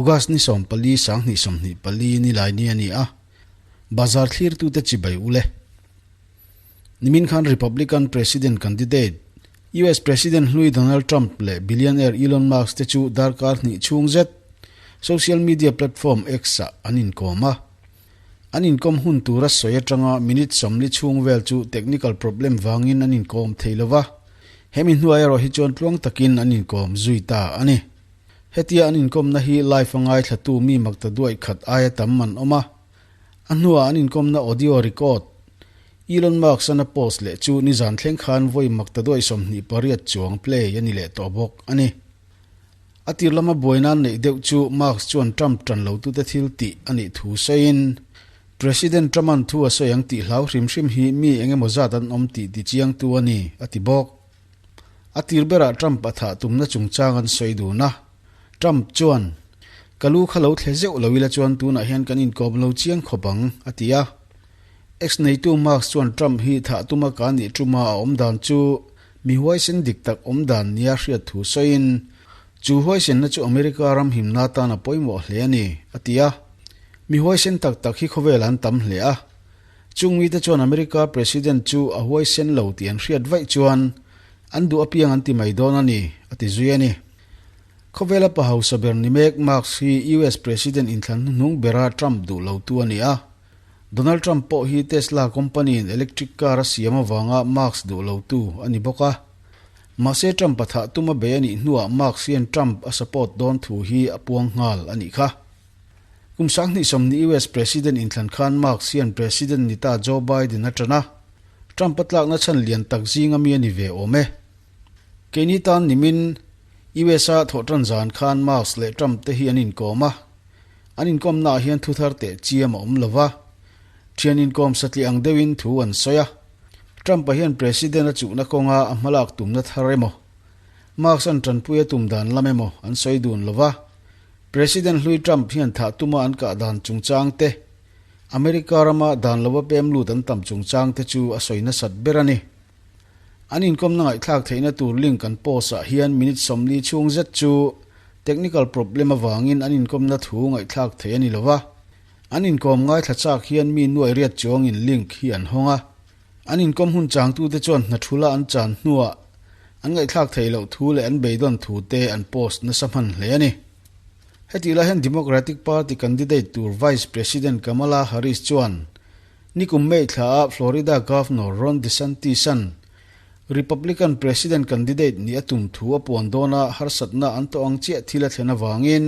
August ni 14 2024 ni lai ni ani a. Bazar thlir tu te chibai ule. Nimin khan Republican President candidate US President hlui Donald Trump leh billionaire Elon Musk te chu darkar hnih chhung zet social media platform X ah an inkawm a. An inkawm hun tura sawi atanga minute 40 chhung vel chu technical problem vangin an inkawm thei lova. Hemi hnuai erawh hi chuan tluang takin an inkawm zui ta a ni. Hetia an inkawmna hi live a ngaithlatu mi makta duai khat aia tam an awm a. A hnuah an inkawmna audio record Elon Musk an a post leh chu nizan thleng khan vawi makta duai 28 chuang play a ni leh tawh bawk a ni. A tir lama buaina an neih deuh chu Musk chuan Trump tan lo tute thil tih a nih thu sawiin President Trump an thu a sawi ang tih hlau hrim hrim hi mi eng emaw zat an awm tih tichiangtu a ni, a ti bawk. A tir berah Trump a thah tumna chungchang an sawi dun a. Trump chuan, Ka lu kha lo thle zeuh lo ila chuan tunah hian kan inkawm lo chiang khawp ang, a ti a. Ex neitu Musk chuan Trump hi thah tuma ka nih tuma a awm dan chu mi huaisen dik tak awm dan nia hriat thu sawiin, Chu huaisenna chu America ram himna tan a pawimawh hle a ni, a ti a. Mi huaisen tak tak hi khawvel an tam hle a. Chung mite chuan America President chu a huaisen lo tih an hriat vaih chuan an duh apiang an ti mai dawn a ni, a ti zui a ni. Khawvela pa hausa ber ni mek Musk hi US President inthlan hnuhnung bera Trump duh lotu a ni a. Donald Trump pawh hi Tesla company in electric car a siam avanga Musk duh lotu a ni bawk a. Mahse Trump a thah tum a bei a nih hnuah Musk hian Trump a support dawn thu hi a puang nghal a nih kha. Kum 2020 US President inthlan khan Musk hian President ni ta Joe Biden a tan a. Trump a tlakna chhan lian tak zinga mi a ni ve awm e. Keini tan nimin US a thawh tan zan khan Musk leh Trump te hi an inkawm a. An inkawmnaah hian thu thar teh chiam a awm lova. Thian inkawm satliah ang deuhin thu an sawi a. Trump a hian President a chuhna kawnga a hmalak tumna thar emaw, Musk an tanpui a tum dan lam emaw an sawi dun lova. President hlui Trump hian thah tuma an kah dan chungchang te, America rama dan lova pem lut an tam chungchang te chu a sawi nasat ber a ni. An inkawmna ngaihthlak theihna tur link an post ah hian minute 40 chhung zet chu technical problem avangin an inkawmna thu ngaihthlak theih a ni lova. An inkawm ngaithla chak hian mi nuai riat chuangin link hi an hawng a. An inkawm hun changtute chuan hna thula an chan hnuah an ngaihthlak theih loh thu leh an beidawn thu te an post nasa hman hle a ni. Hetih lai hian Democratic Party candidate tur Vice President Kamala Harris chuan nikum May thla ah Florida Governor Ron DeSantis an Republican President candidate ni a tum thu a puan dawna harsatna an tawh ang chiah thil a thlen avangin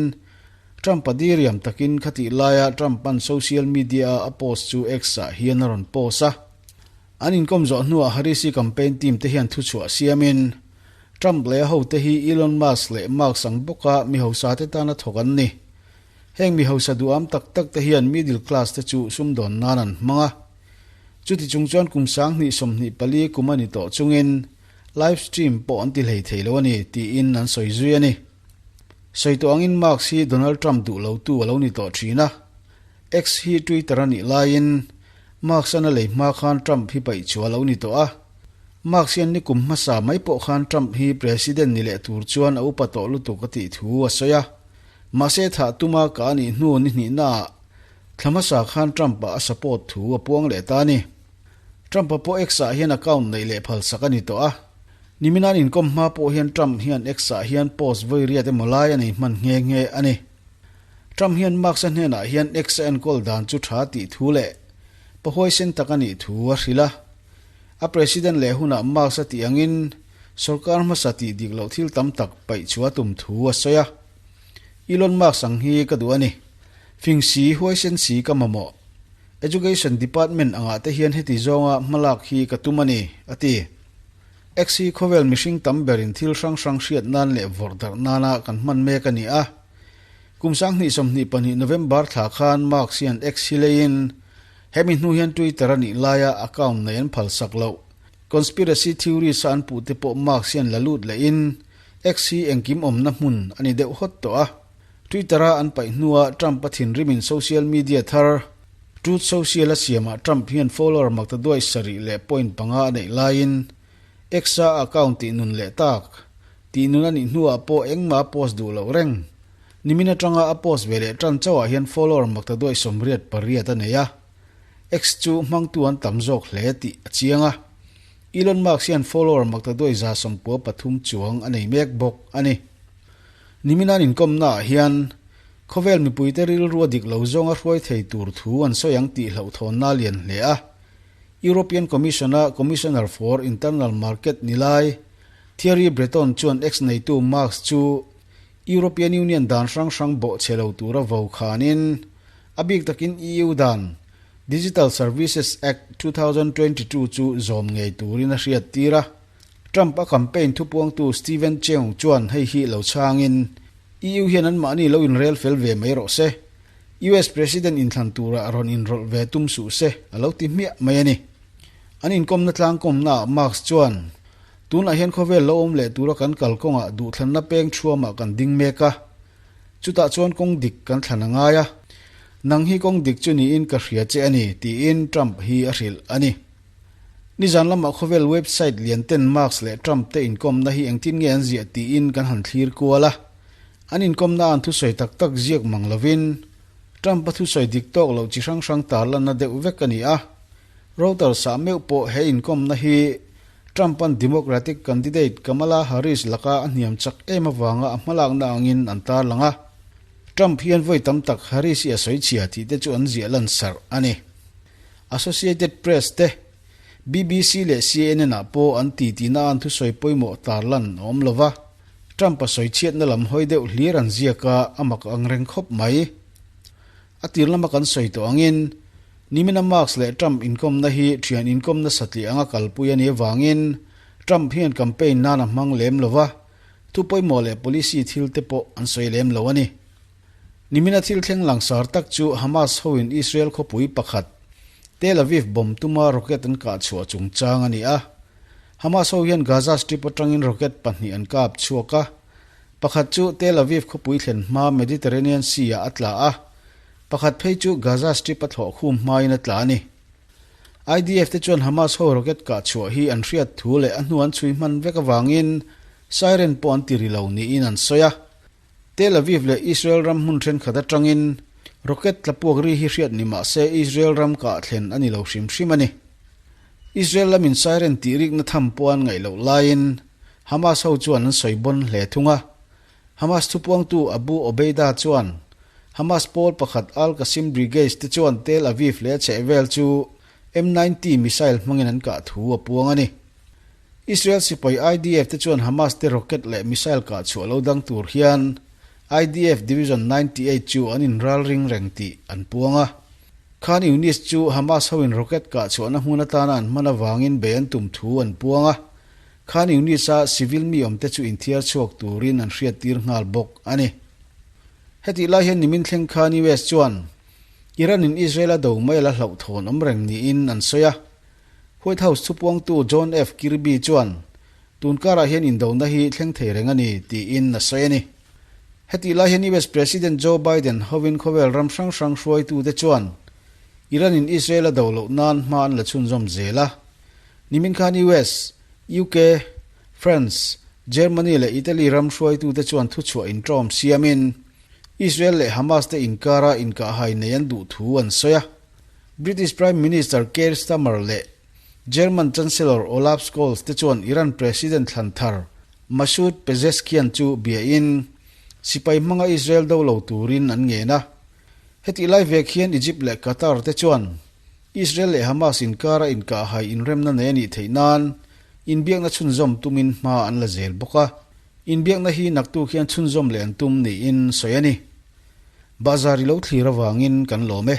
Trump a diriam takin khatih laia Trump an social media a a post chu X ah hian a rawn post a. An inkawm zawh hnuah Harris-i campaign team te hian thuchhuah siamin Trump leh a hote hi Elon Musk leh Musk ang bawka mi hausa te tana thawk an ni. Heng mi hausa duham tak tak te hian middle class te chu sumdawn nan an hmang a. Chuti chung chuan kum 2024 kum a ni tawh chungin live stream pawh an ti hlei thei lo a ni tiin an sawi zui a ni. Sawi tawh angin Musk hi Donald Trump duh lotu a lo ni tawh thin a. X hi Twitter a nih laiin Musk an a lei hma khan Trump hi paih chu a lo ni tawh a. Musk hian nikum hmasa mai pawh khan Trump hi President ni leh tur chuan a upa tawh lutuk a tih thu a sawi a. Mahse thah tuma ka a nih hnu ni hnihnaah thla hmasa khan Trump ah a support thu a puang leh ta a ni. Trump a pawh X ah hian account neih leh phalsak a ni tawh a. Nimin an inkawm hma pawh hian Trump hian X ah hian post vawi riat emaw lai a nei hman nghe nghe a ni. Trump hian Musk a hnenah hian X a enkawl dan chu tha tih thu leh pahuaisen tak a nih thu a hrilh a. A president leh hunah Musk a tih angin sorkar hmasa tih dik loh thil tam tak paih chu a tum thu a sawi a. Elon Musk ang hi ka duh a ni. Fing si, huaisen si ka mamawh. Education Department angah te hian heti zawnga hmalak hi ka tum a ni, a ti. X hi khawvel mihring tam berin thil hrang hrang hriat nan leh vawrh darh nana kan hman mek a ni a. Kum 2022 November thla khan Musk hian X hi leiin hemi hnu hian Twitter a nih laia account nei an phalsak loh. Conspiracy theories a an puh te pawh Musk hian la lut lehin X hi engkim awmna hmun a ni deuh hawt tawh a. Twitter a an paih hnuah Trump a thinrimin social media thar Truth Social a siamah Trump hian follower makta duai sarih leh point panga a neih laiin X a account tih nun leh tak. Tih nun a nih hnuah pawh engmah a post duh loh reng. Nimin atanga a post ve leh tan chauhah hian follower maktaduai 88 a nei a. X chu hmangtu an tam zawk hle tih a chiang a. Elon Musk hian follower maktaduai 93 chuang a nei mek bawk a ni. Nimin an inkawmnaah hian khawvel mipuite rilru a dik lo zawnga hruai thei tur thu an sawi ang tih hlauhthawnna a lian hle a. European Commission-a Commissioner for Internal Market ni lai Thierry Breton chuan X neitu Musk chu European Union dan hrang hrang bawh chhe lo tura vo khanin a bik takin EU dan Digital Services Act 2022 chu zawm ngei turin a hriat tir a. Trump a campaign thupuangtu Steven Cheung chuan hei hi lo chhangin EU hian anmahni lo inrel fel ve mai rawh se, US President inthlan tura rawn inrawlh ve tum suh se a lo ti hmiah mai a ni. An inkawmna tlangkawmnaah Musk chuan, Tunah hian khawvel lo awm leh tura kan kalkawngah duhthlanna peng thuamah kan ding mek a, chutah chuan kawng dik kan thlan a ngai a, nang hi kawng dik chu niin ka hria che a ni, tiin Trump hi a hrilh a ni. Nizan lamah khawvel website lian ten Musk leh Trump te inkawmna hi engtin nge an ziah tiin kan han thlir kual a. An inkawmna an thusawi tak tak ziak mang lovin Trump a thusawi dik tawk loh chi hrang hrang tarlanna deuh vek a ni a. Reuters ah meuh pawh he inkawmna hi Trump an Democratic candidate Kamala Harris laka a hniam chak em avanga a hmalakna angin an tarlang a. Trump hian vawi tam tak Harris hi a sawi chhia tih te chu an ziah lan sarh a ni. Associated Press te, BBC leh CNN ah pawh an titi na an thusawi pawimawh tarlan a awm lova. Trump a sawi chhiatna lam hawi deuh hlir an ziak a, a mak ang reng khawp mai. A tir lama kan sawi tawh angin, nimina Musk leh Trump inkawmna hi thian inkawmna satliah anga kalpui a nih avangin Trump hian campaign nan a hmang lem lova, thu pawimawh leh policy thil te pawh an sawi lem lo a ni. Nimina thil thleng langsar tak chu Hamas hoin Israel khawpui pakhat, Tel Aviv bomb tuma rocket an kah chhuah chungchang a ni a. Hamas ho hian Gaza Strip atangin rocket pahnih an kap chhuak a, pakhat chu Tel Aviv khawpui thlen hma Mediterranean Sea-ah a tla a, pakhat phei chu Gaza Strip a thlawh khum hmain a tla a ni. IDF te chuan Hamas ho rocket kah chhuah hi an hriat thu leh a hnu an chhui hman vek avangin siren pawh an ti ri lo niin an sawi a. Tel Aviv leh Israel ram hmun thenkhat atangin rocket tla puak ri hi hriat ni mah se Israel ram kah thlen a ni lo hrim hrim a ni. Israel lamin siren tih rikna tham pawh an ngaih loh laiin Hamas ho chuan an sawi bawn hle thung a. Hamas thupuangtu Abu Obeida chuan Hamas pawl pakhat Al-Qasim Brigades te chuan Tel Aviv leh a chhehvel chu M-90 missile hmangin an kah thu a puang a ni. Israel sipai IDF te chuan Hamas te rocket leh missile kah chhuah lo dang tur hian IDF Division 98 chu an inral ring reng tih an puang a. Khan Younis chu Hamas hoin rocket kah chhuahna hmun atana an hman avangin bei an tum thu an puang a. Khan Younis-a civil mi awmte chu inthiar chhuak turin an hriattir nghal bawk a ni. Hetih lai hian nimin thleng khan US chuan Iran-in Israel a do mai a la hlauhthawn awm reng niin an sawi a. White House thupuangtu John F. Kirby chuan, Tun karah hian indona hi thleng thei reng a ni, tiin a sawi a ni. Hetih lai hian US President Joe Biden hovin khawvel ram hrang hrang hruaitute chuan Iran-in Israel a do loh nan hma an la chhunzawm zel a. Nimin khan US, UK, France, Germany leh Italy ram hruaitute chuan thuchhuah intawm siamin Israel leh Hamas te inkara inkahhai nei an duh thu an sawi a. British Prime Minister Keir Starmer leh German Chancellor Olaf Scholz te chuan Iran President thlan thar Masoud Pezeshkian chu biain sipai hmanga Israel do lo turin an ngen a. Hetih lai vek hian Egypt leh Qatar te chuan Israel leh Hamas inkara inkahhai inremna nei a nih theih nan inbiakna chhunzawm tumin hma an la zel bawk a. Inbiakna hi naktuk hian chhunzawm leh an tum niin sawi a ni. Bazar i lo thlir avangin kan lawm e.